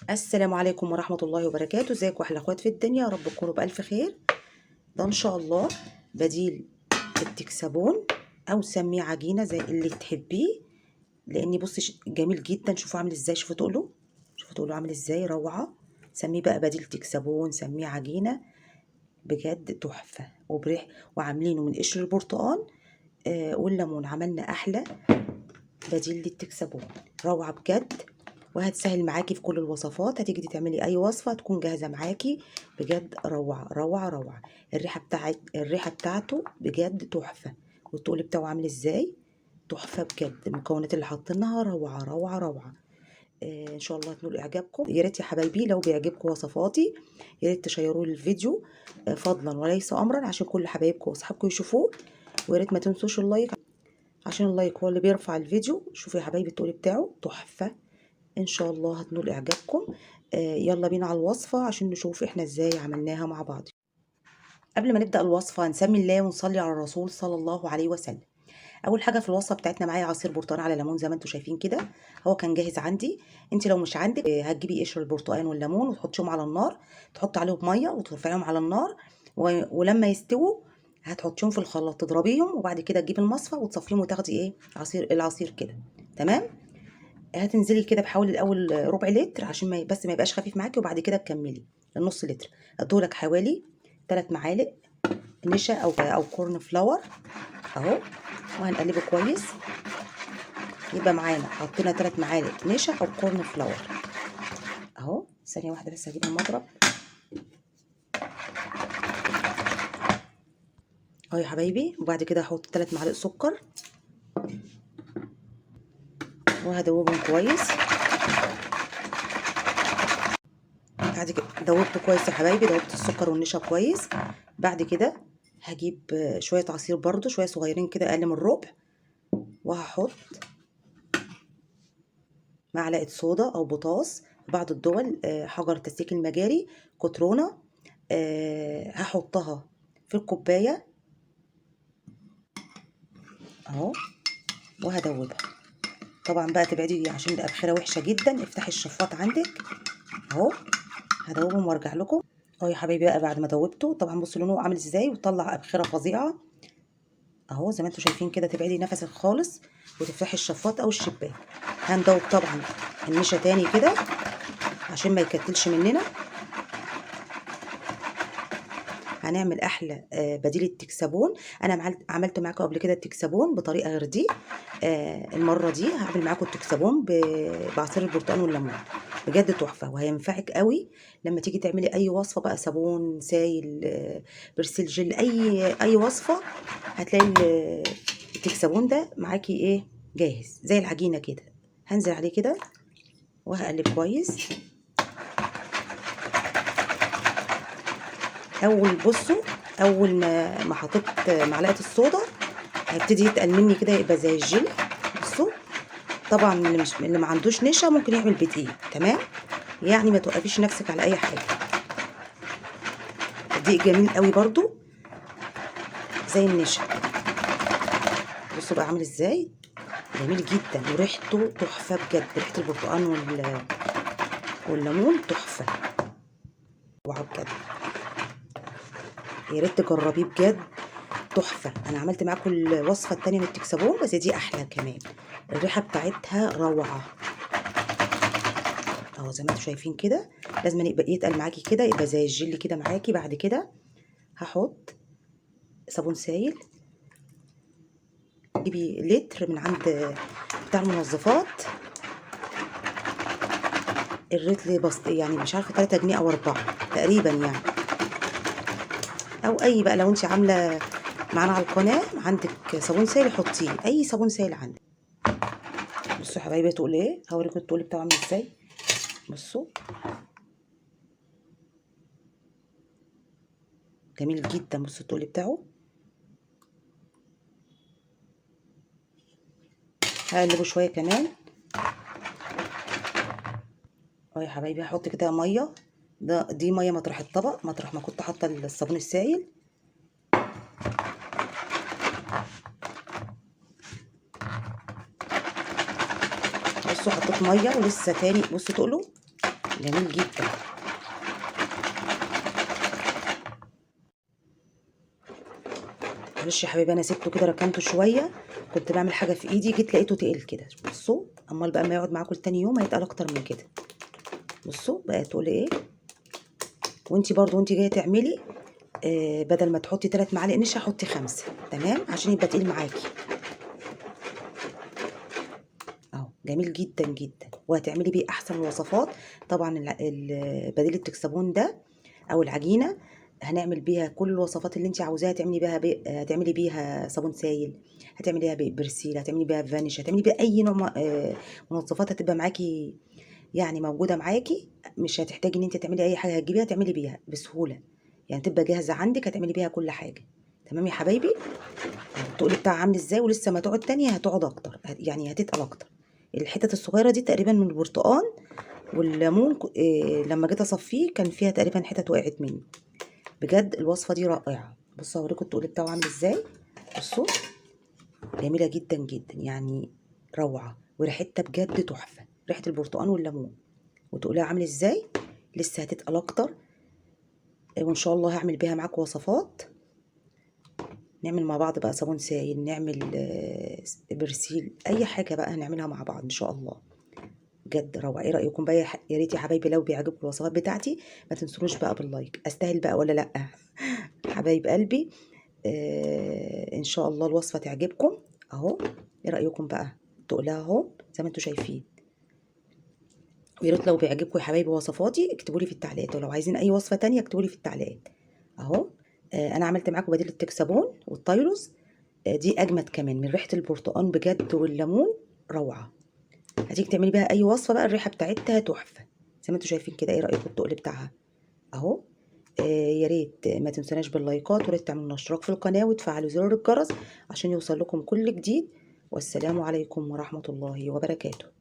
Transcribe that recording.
السلام عليكم ورحمة الله وبركاته. ازيكم احلى اخوات في الدنيا؟ يا رب تكونوا بألف خير. ده ان شاء الله بديل التكسابون او سميه عجينة زي اللي تحبيه، لاني بصي جميل جدا. شوفوا عامل ازاي، شوفوا تقله، شوفوا تقله عامل ازاي، روعة. سميه بقى بديل تكسابون، سميه عجينة، بجد تحفة وبريح. وعاملينه من قشر البرتقال والليمون، عملنا احلى بديل للتكسابون، روعة بجد. وهتسهل معاكي في كل الوصفات، هتيجي تعملي اي وصفه تكون جاهزة معاكي، بجد روعه روعه روعه. الريحة بتاعته بجد تحفة، والتقل بتاعه عامل ازاي تحفة بجد. المكونات اللي حاطينها روعه روعه روعه. ان شاء الله تنول اعجابكم. يا ريت يا حبايبي لو بيعجبكم وصفاتي يا ريت تشيروا لي الفيديو فضلا وليس امرا، عشان كل حبايبكم واصحابكم يشوفوه. ويا ريت ما تنسوش ال like، عشان ال like هو اللي بيرفع الفيديو. شوفوا يا حبايبي التقل بتاعه تحفة، ان شاء الله هتنول اعجابكم. يلا بينا على الوصفة عشان نشوف احنا ازاي عملناها مع بعض. قبل ما نبدا الوصفة نسمي الله ونصلي على الرسول صلى الله عليه وسلم. اول حاجة في الوصفة بتاعتنا معايا عصير برتقال على ليمون زي ما انتم شايفين كده، هو كان جاهز عندي. انت لو مش عندك هتجيبي قشر البرتقال والليمون وتحطيهم على النار، تحط عليهم مية وترفعيهم على النار، ولما يستووا هتحطيهم في الخلاط تضربيهم، وبعد كده تجيبي المصفى وتصفيهم وتاخدي ايه العصير كده. تمام. هتنزلي كده بحوالي الاول ربع لتر عشان ما بس ما يبقاش خفيف معاكي، وبعد كده تكملي النص لتر. هدولك حوالي 3 معالق نشا او corn flour اهو، وهنقلبه كويس. يبقى معانا حطينا 3 معالق نشا او corn flour اهو. ثانية واحدة بس هجيب المضرب اهو يا حبايبي. وبعد كده هحط 3 معالق سكر وهدوبهم كويس. بعد كده دوبته كويس يا حبايبي، دوبت السكر والنشا كويس. بعد كده هجيب شوية عصير برضو، شوية صغيرين كده اقل من الربع، وهحط معلقه صودا او بوتاص، بعض الدول حجر تسليك المجاري كوترونا، هحطها في الكوباية اهو وهدوبها. طبعا بقى تبعدي عشان الابخره وحشة جدا، افتحي الشفاط عندك اهو. هدوبهم وارجع لكم اهو يا حبايبي. بقى بعد ما دوبته طبعا بصوا لونه عامل ازاي، وطلع ابخره فظيعة اهو زي ما انتم شايفين كده. تبعدي نفسك خالص وتفتحي الشفاط او الشباك. هندوب طبعا النشا تاني كده عشان ما يكتلش مننا. هنعمل احلى بديل التكسابون. انا عملت معاكم قبل كده التكسابون بطريقة غير دي، المرة دي هعمل معاكم التكسابون بعصير البرتقال والليمون، بجد تحفة وهينفعك قوي لما تيجي تعملي اي وصفه بقى، صابون سايل، برسيل جل، اي وصفه هتلاقي التكسابون ده معاكي ايه جاهز زي العجينة كده. هنزل عليه كده وهقلب كويس. اول بصوا اول ما حطيت معلقه الصودا هيبتدي يتقل مني كده، يبقى زي الجل. بصوا طبعا اللي ما عندوش نشا ممكن يعمل بدقيق، تمام؟ يعني ما توقفيش نفسك على اي حاجة. الدقيق جميل قوي برضو زي النشا. بصوا بقى عامل ازاي، جميل جدا وريحته تحفة بجد، ريحه البرتقال والليمون تحفة روعه بجد. يا ريت تجربيه بجد تحفة. انا عملت معاكم الوصفة الثانية من التكسابون بس دي احلى كمان، الريحة بتاعتها روعه اهو زي ما انتم شايفين كده. لازم يبقى يتقل معاكي كده، يبقى زي الجل كده معاكي. بعد كده هحط صابون سايل، جيبي لتر من عند بتاع المنظفات، الريتل بس يعني مش عارفه 3 جنيه او 4 تقريبا يعني، او اي بقى لو انت عامله معانا على القناة عندك صابون سايل حطيه، اي صابون سايل عندك. بصوا يا حبايبي تقول ايه، هوريكم التقل بتاعه عامل ازاي. بصوا جميل جدا، بصوا التقل بتاعه. هقلبه شوية كمان اهو يا حبايبي. هحط كده مية، دي مية مطرح الطبق، مطرح ما كنت حاطه الصابون السايل. بصوا حطيت مية ولسه تاني. بصوا تقلوا جميل جدا. معلش يا حبايبي انا سبته كده ركنته شوية، كنت بعمل حاجة في ايدي، جيت لقيته تقل كده. بصوا امال بقى ما يقعد معاكم تاني يوم هيتقل اكتر من كده. بصوا بقى تقولي ايه. وانتي برضو وانتي جاية تعملي بدل ما تحطي 3 معالق نشا حطي 5، تمام، عشان يبقى تقيل معاكي اهو. جميل جدا جدا، وهتعملي بيه احسن الوصفات. طبعا بديل التكسابون ده او العجينة هنعمل بيها كل الوصفات اللي انت عاوزاها. تعملي بيها هتعملي بيها صابون سايل، هتعمليها برسيل، هتعملي بيها فانيش، هتعملي بيها اي نوع منظفات هتبقى معاكي، يعني موجودة معاكي، مش هتحتاجي ان انت تعملي اي حاجة، هتجيبيها تعملي بيها بسهولة، يعني تبقى جاهزة عندك، هتعملي بيها كل حاجة. تمام يا حبايبي. التقل بتاعها عامل ازاي، ولسه ما تقعد تانية هتقعد اكتر، يعني هتتقل اكتر. الحتت الصغيرة دي تقريبا من البرتقال والليمون، لما جيت اصفيه كان فيها تقريبا حتت وقعت مني. بجد الوصفة دي رائعة. بصوا هوريكم التقل بتاعه عامل ازاي. بصوا جميلة جدا جدا، يعني روعه، وريحتها بجد تحفة، ريحه البرتقال والليمون. وتقولها عامل ازاي، لسه هتتقل اكتر، وان شاء الله هعمل بيها معاكم وصفات. نعمل مع بعض بقى صابون سايل، نعمل برسيل، اي حاجة بقى هنعملها مع بعض ان شاء الله. بجد روعه. ايه رايكم بقى؟ يا ريت يا حبايبي لو بيعجبكم الوصفات بتاعتي ما تنسونوش بقى بال like. استاهل بقى ولا لا؟ حبايب قلبي، ان شاء الله الوصفة تعجبكم اهو. ايه رايكم بقى؟ تقولها اهو زي ما انتم شايفين. ويا ريت لو بيعجبكم يا حبايبي وصفاتي اكتبوا لي في التعليقات، ولو عايزين اي وصفه تانية اكتبوا لي في التعليقات اهو. انا عملت معاكم بديل التكسابون والتايروز، دي اجمد كمان من ريحه البرتقال بجد والليمون، روعه. هتيجي تعملي بيها اي وصفه بقى الريحة بتاعتها تحفة زي ما انتم شايفين كده. ايه رايكم التقل بتاعها اهو؟ يا ريت ما تنسوناش باللايكات، ويا ريت تعملوا اشتراك في القناة وتفعلوا زر الجرس عشان يوصل لكم كل جديد. والسلام عليكم ورحمة الله وبركاته.